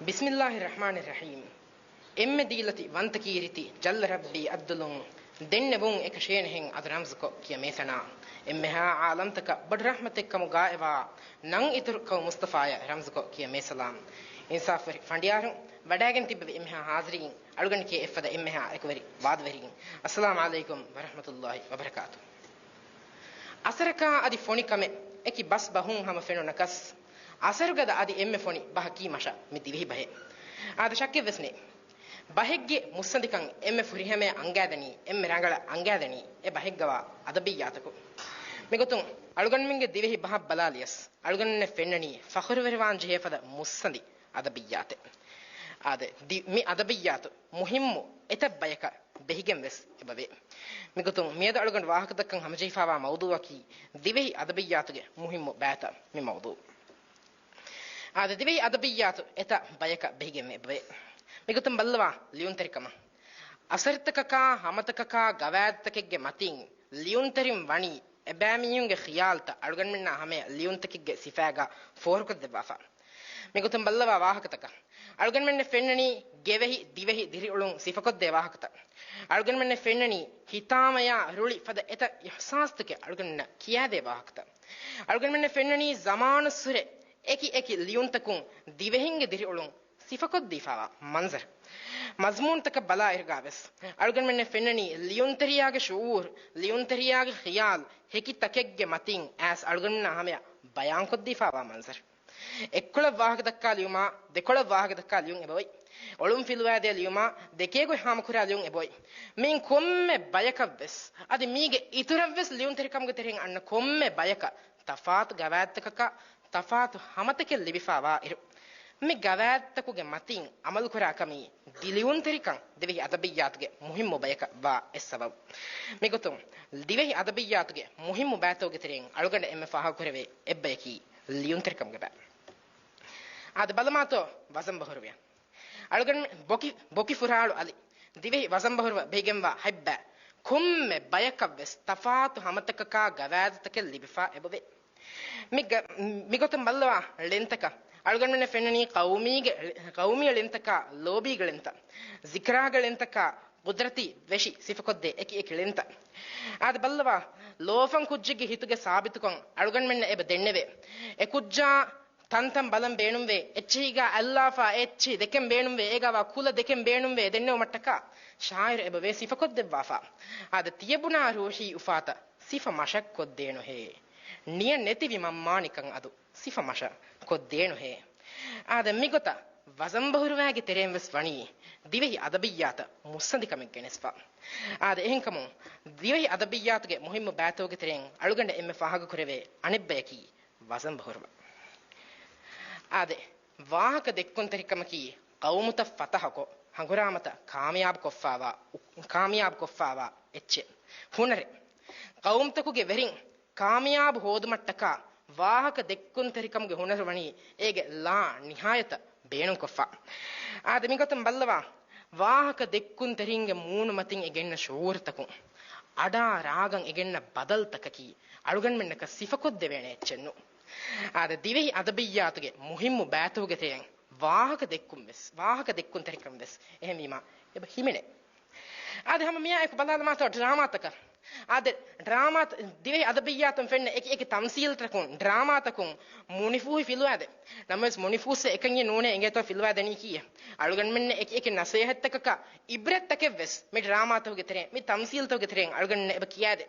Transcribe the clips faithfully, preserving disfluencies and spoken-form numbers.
ބިސްމިއްލާހި ރަޙްމާނި ރަޙީމް. އެންމެ ދީލަތި ވަންތަކީ ރީތި ޖައްލަ ރައްބީ އައްދުލުން. ދެންނެވުން އެކަށޭނެހެން އަދު ރަމްޒުކޮށް ކިޔަ މޭސަނާ. އެންމެހާ އާލަމްތަކަށް ބޮޑު ރަޙްމަތެއްކަމުގާއެވާ ނަން އިތުރު ކައު މުސްތަފާޔަށް ރަމްޒުކޮށް ކިޔަ މޭސަލާމް. އިންސާފުވެރި ފަނޑިޔާރުން، ވަޑައިގެން ތިއްބެވި އެންމެހާ ހާޒިރީން، އަޅުގަނޑަކީ އެއްފަދަ އެންމެހާ އެކުވެރި ވާދަވެރީން. އައްސަލާމް ޢަލައިކުމް ވަރަޙްމަތުﷲި ވަބަރަކާތު. އަސަރަކާ އަދި ފޮނި ކަމެއް އެކި ބަސް ބަހުން ހަމަ ފެނުނަކަސް، އަސަރުގަދަ އަދި އެންމެ ފޮނި ބަހަކީ މަށަށް މި ދިވެހި ބަހެއް. އާދެ، ޝައްކެއްވެސް ނެތް. ބަހެއްގެ މުއްސަނދިކަން އެންމެ ފުރިހަމަޔަށް އަންގާދެނީ، އެންމެ ރަނގަޅަށް އަންގާދެނީ އެ ބަހެއްގަވާ އަދަބިއްޔާތަކުން. މިގޮތުން އަޅުގަނޑުމެންގެ ދިވެހި ބަހަށް ބަލާލިޔަސް، އަޅުގަނޑުމެންނަށް ފެންނަނީ ފަޚުރުވެރިވާން ޖެހޭ ފަދަ މުއްސަނދި އަދަބިއްޔާތެއް. އާދެ، ދި-، މި އަދަބިއްޔާތު މުހިއްމު އެތައް ބަޔަކަށް ބެހިގެން ވެސް އެބަވޭ. މިގޮތުން މިއަދު އަޅުގަނޑު ވާހަކަދައްކަން ހަމަޖެހިފާވާ މައުޟޫއަކީ ދިވެހި އަދަބިއްޔާތުގެ މުހިއްމު ބައިތައް މި މައުޟޫ. އާދެ، ދިވެހި އަދަބިއްޔާތު އެތައް ބަޔަކަށް ބެހިގެން އެބަވޭ. މިގޮތުން ބައްލަވާ ލިޔުންތެރިކަމަށް. އަސަރުތަކަކާ ހަމަތަކަކާ ގަވާއިދުތަކެއްގެ މަތިން ލިޔުންތެރިން ވަނީ އެބައިމީހުންގެ ޚިޔާލުތައް އަޅުގަނޑުމެންނާ ހަމަޔަށް ލިޔުންތަކެއްގެ ސިފައިގަ ފޯހަކޮށްދެއްވާފަ. މިގޮތުން ބައްލަވާ ވާހަކަތަކަށް. އަޅުގަނޑުމެންނަށް ފެންނަނީ ގެވެހި، ދިވެހި، ދިރިއުޅުން ސިފަކޮށްދޭ ވާހަކަތައް. އަޅުގަނޑުމެންނަށް ފެންނަނީ ހިތާމަޔާ ރުޅި ފަދަ އެތައް އިޙްސާސްތަކެއް އަޅުގަނޑުމެންނަށް ކިޔާދޭ ވާހަކަތައް. އަޅުގަނޑުމެންނަށް ފެންނަނީ ޒަމާނުއްސުރެ އެކި އެކި ލިޔުންތަކުން ދިވެހިންގެ ދިރިއުޅުން ސިފަކޮށްދީފާވާ މަންޒަރު. މަޒްމޫންތަކަށް ބަލާއިރުގާވެސް އަޅުގަނޑުމެންނަށް ފެންނަނީ ލިޔުންތެރިޔާގެ ޝުޢޫރު، ލިޔުންތެރިޔާގެ ޚިޔާލު، ހެކި ތަކެއްގެ މަތިން އައިސް އަޅުގަނޑުމެންނާ ހަމަޔަށް ބަޔާންކޮށްދީފާވާ މަންޒަރު. އެއްކޮޅަށް ވާހަކަދައްކާ ލިޔުމާ، ދެކޮޅަށް ވާހަކަދައްކާ ލިޔުން އެބައޮތް. އޮޅުން ފިލުވާދޭ ލިޔުމާ، ދެކޭގޮތް ހާމަކުރާ ލިޔުން އެބައޮތް. މިއިން ކޮންމެ ބަޔަކަށްވެސް، އަދި މީގެ އިތުރަށްވެސް ލިޔުންތެރިކަމުގެ ތެރެއިން އަންނަ ކޮންމެ ބަޔަކަށް ތަފާތު ގަވާއިދުތަކަކާ، ތަފާތު ހަމަތަކެއް ލިބިފާވާ އިރު، މި ގަވާއިދުތަކުގެ މަތިން އަމަލުކުރާ ކަމީ ދިލިޔުންތެރިކަން ދިވެހި އަދަބިއްޔާތުގެ މުހިއްމު ބަޔަކަށް ވާ އެއް ސަބަބު. މިގޮތުން، ދިވެހި އަދަބިއްޔާތުގެ މުހިއްމު ބައިތަކުގެ ތެރެއިން އަޅުގަނޑަށް އެންމެ ފާހަގަކުރެވޭ އެއްބަޔަކީ ލިޔުންތެރިކަމުގެ ބައި. އާދެ، ބަލަމާތޯ ވަޒަން ބަހުރުވިޔަ. އަޅުގަނޑު ބޮކި، ބޮކި ފުރާޅު އަލި، ދިވެހި ވަޒަން ބަހުރުވަ ބެހިގެންވާ ހަތްބައި ކޮންމެ ބަޔަކަށްވެސް ތަފާތު ހަމަތަކަކާ ގަވާއިދުތަކެއް ލިބިފާ އެބަވޭ. މި ގަ-، މިގޮތުން ބައްލަވާ ޅެންތަކަށް އަޅުގަނޑުމެންނަށް ފެންނަނީ ޤައުމީގެ، ޤައުމީ ޅެންތަކާ ލޯބީގެ ޅެންތައް، ޒިކްރާގެ ޅެންތަކާ ޤުދްރަތީ ވެށި ސިފަކޮށްދޭ އެކި އެކި ޅެންތައް. އާދެ، ބައްލަވާ ލޯފަން ކުއްޖެއްގެ ހިތުގެ ސާބިތުކަން އަޅުގަނޑުމެންނަށް އެބަ ދެންނެވޭ. އެ ކުއްޖާ ތަންތަން ބަލަން ބޭނުންވޭ، އެއްޗެހީގާ އަތްލާފާ އެ އެއްޗެހި ދެކެން ބޭނުންވޭ، އޭގާވާ ކުލަ ދެކެން ބޭނުންވޭ ދެންނެވުމަށްޓަކާ ޝާއިރު އެބަވޭ ސިފަކޮށްދެއްވާފާ. އާދެ، ތިޔަބުނާ ރޫޙީ އުފާތައް ސިފަ މަށަށް ކޮށްދޭނުހޭ. ނިޔަ ނެތިވި މަންމާނިކަން އަދު ސިފަ މަށަށް ކޮށްދޭނުހޭ. އާދެ، މިގޮތަށް ވަޒަންބަހުރުވާގެ ތެރެއިން ވެސް ވަނީ ދިވެހި އަދަބިއްޔާތަށް މުއްސަނދިކަމެއް ގެނެސްފަ. އާދެ، އެހެންކަމުން ދިވެހި އަދަބިއްޔާތުގެ މުހިއްމު ބައިތަކުގެ ތެރެއިން އަޅުގަނޑަށް އެންމެ ފާހަގަކުރެވޭ އަނެއްބަޔަކީ ވަޒަންބަހުރުވަ. އާދެ، ވާހަކަ ދެއްކުންތެރިކަމަކީ ޤައުމުތައް ފަތަޙަކޮށް، ހަނގުރާމަތައް ކާމިޔާބުކޮށްފާވާ، ކާމިޔާބުކޮށްފާވާ އެއްޗެއް. ހުނަރެއް. ޤައުމުތަކުގެ ވެރިން ކާމިޔާބު ހޯދުމަށްޓަކާ ވާހަކަ ދެއްކުންތެރިކަމުގެ ހުނަރު ވަނީ އޭގެ ލާ ނިހާޔަތަށް ބޭނުންކޮށްފަ. އާދެ، މިގޮތުން ބައްލަވާ، ވާހަކަ ދެއްކުންތެރިންގެ މޫނުމަތިން އެ ގެންނަ ޝުޢޫރުތަކުން، އަޑާ ރާގަން އެ ގެންނަ ބަދަލުތަކަކީ އަޅުގަނޑުމެންނަކަށް ސިފަކޮށްދެވޭނެ އެއްޗެއްނު. އާދެ، ދިވެހި އަދަބިއްޔާތުގެ މުހިއްމު ބައިތަކުގެ ތެރެއިން ވާހަކަ ދެއްކުން ވެސް، ވާހަކަ ދެއްކުންތެރިކަން ވެސް އެހެންވީމާ އެބަ ހިމެނޭ. އާދެ، ހަމަ މިއާއެކު ބަލާލަމާތޯ ޑްރާމާތަކަށް. އާދެ، ޑްރާމާ ދިވެހި އަދަބިއްޔާތުން ފެންނަ އެކި އެކި ތަމްސީލްތަކުން، ޑްރާމާތަކުން މުނިފޫހި ފިލުވާދޭ. ނަމަވެސް މުނިފޫސް އެކަންޏެއް ނޫނޭ އިނގޭތޯ ފިލުވާދެނީކީއެއް. އަޅުގަނޑުމެންނަށް އެކި އެކި ނަސޭހަތްތަކަކާ އިބްރަތްތަކެއްވެސް މި ޑްރާމާތަކުގެ ތެރެއިން، މި ތަމްސީލްތަކުގެ ތެރެއިން އަޅުގަނޑުމެންނަށް އެބަ ކިޔާދޭ.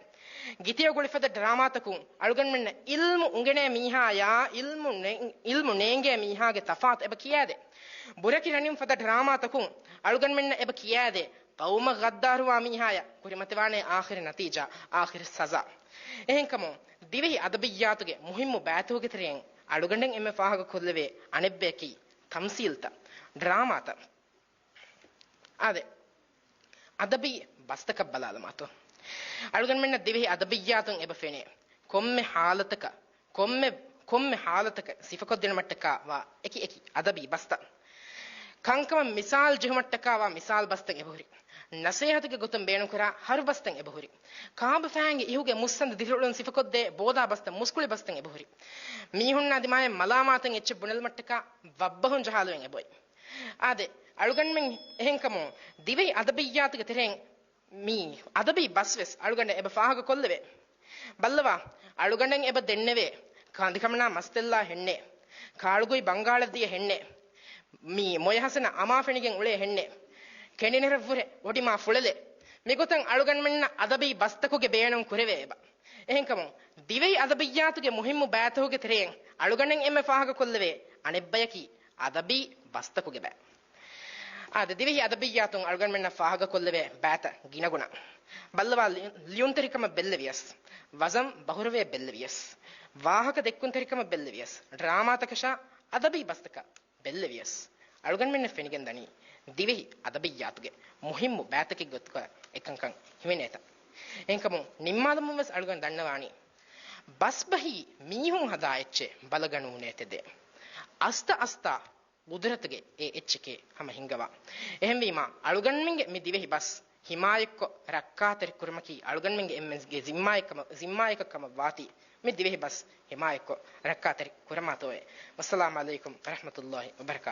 ގިތެޔޮ ގުޅިފަދަ ޑްރާމާތަކުން އަޅުގަނޑުމެންނަށް އިލްމު އުނގެނޭ މީހާޔާ އިލްމު ނޭ-، އިލްމު ނޭނގޭ މީހާގެ ތަފާތު އެބަ ކިޔާދޭ. ބުރަކި ރަނިން ފަދަ ޑްރާމާތަކުން އަޅުގަނޑުމެންނަށް އެބަ ކިޔާދޭ. ޤައުމަށް ޣައްދާރުވާ މީހާޔަށް ކުރިމަތިވާނޭ އާޚިރު ނަތީޖާ، އާޚިރު ސަޒާ. އެހެންކަމުން، ދިވެހި އަދަބިއްޔާތުގެ މުހިއްމު ބައިތަކުގެ ތެރެއިން އަޅުގަނޑަށް އެންމެ ފާހަގަ ކޮށްލެވޭ އަނެއްބަޔަކީ ތަމްސީލްތައް، ޑްރާމާތައް. އާދެ، އަދަބީ ބަސްތަކަށް ބަލާލަމާތޯ. އަޅުގަނޑުމެންނަށް ދިވެހި އަދަބިއްޔާތުން އެބަ ފެނޭ، ކޮންމެ ހާލަތަކަށް، ކޮންމެ، ކޮންމެ ހާލަތަކަށް ސިފަކޮށްދިނުމަށްޓަކާ ވާ އެކި އެކި އަދަބީ ބަސްތައް. ކަންކަމަށް މިސާލު ޖެހުމަށްޓަކާ ވާ މިސާލު ބަސްތައް އެބަހުރި. ނަސޭހަތުގެ ގޮތުން ބޭނުންކުރާ ހަރު ބަސްތައް އެބަހުރި. ކާބަފައިންގެ އިހުގެ މުއްސަނދި ދިރިއުޅުން ސިފަކޮށްދޭ ބޯދާ ބަސްތައް، މުސްކުޅި ބަސްތައް އެބަހުރި. މީހުންނާ ދިމާއަށް މަލާމާތެއް އެއްޗެއް ބުނެލުމަށްޓަކާ ވައްބަހުން ޖަހާލުވެން އެބައޮތް. އާދެ، އަޅުގަނޑުމެން އެހެންކަމުން ދިވެހި އަދަބިއްޔާތުގެ ތެރެއިން މި އަދަބީ ބަސް ވެސް އަޅުގަނޑަށް އެބަ ފާހަގަ ކޮށްލެވޭ. ބައްލަވާ، އަޅުގަނޑަށް އެބަ ދެންނެވޭ، ކާނދިކަމަނާ މަސްތެއްލާ ހެންނޭ، ކާޅުގޮތް ބަންގާޅަށް ދިޔަ ހެންނޭ، މި މޮޔަ ހަސަނަ އަމާ ފެނިގެން އުޅޭ ހެންނޭ، ކެނޑިނެރަށްވުރެ އޮޑިމާ ފުޅެލޭ. މިގޮތަށް އަޅުގަނޑުމެންނަށް އަދަބީ ބަސްތަކުގެ ބޭނުން ކުރެވޭ އެބަ. އެހެންކަމުން، ދިވެހި އަދަބިއްޔާތުގެ މުހިއްމު ބައިތަކުގެ ތެރެއިން އަޅުގަނޑަށް އެންމެ ފާހަގަކޮށްލެވޭ އަނެއްބަޔަކީ އަދަބީ ބަސްތަކުގެ ބައި. އާދެ، ދިވެހި އަދަބިއްޔާތުން އަޅުގަނޑުމެންނަށް ފާހަގަކޮށްލެވޭ ބައިތައް ގިނަގުނަ. ބައްލަވާ، ލި-، ލިޔުންތެރިކަމަށް ބެއްލެވިޔަސް، ވަޒަން ބަހުރެވޭ ބެއްލެވިޔަސް، ވާހަކަ ދެއްކުންތެރިކަމަށް ބެއްލެވިޔަސް، ޑްރާމާތަކަށާ އަދަބީ ބަސްތަކަށް ބެއްލެވިޔަސް، އަޅުގަނޑުމެންނަށް ފެނިގެން ދަނީ ދިވެހި އަދަބިއްޔާތުގެ މުހިއްމު ބައިތަކެއް ގޮތުގަ އެކަންކަން ހިމެނޭތަ. އެހެންކަމުން ނިންމާލަމުން ވެސް އަޅުގަނޑު ދަންނަވާނީ، ބަސްބަހީ މީހުން ހަދާ އެއްޗެއް ބަލަގަނޫނޭ ތެދެއް. އަސްތަ އަސްތާ ގުދުރަތުގެ އެ އެއްޗެކޭ ހަމަ ހިންގަވާ. އެހެންވީމާ، އަޅުގަނޑުމެންގެ މި ދިވެހި ބަސް ހިމާޔަތްކޮށް ރައްކާތެރި ކުރުމަކީ އަޅުގަނޑުމެންގެ އެންމެންގެ ޒިންމާއެއްކަމަށް، ޒިންމާއަކަށް ކަމަށް ވާތީ، މި ދިވެހި ބަސް ހިމާޔަތްކޮށް ރައްކާތެރި ކުރަމާތޯއޭ. ވައްސަލާމް އަލައިކުމް ވަރަހްމަތުﷲ ވަބަރަކާތު.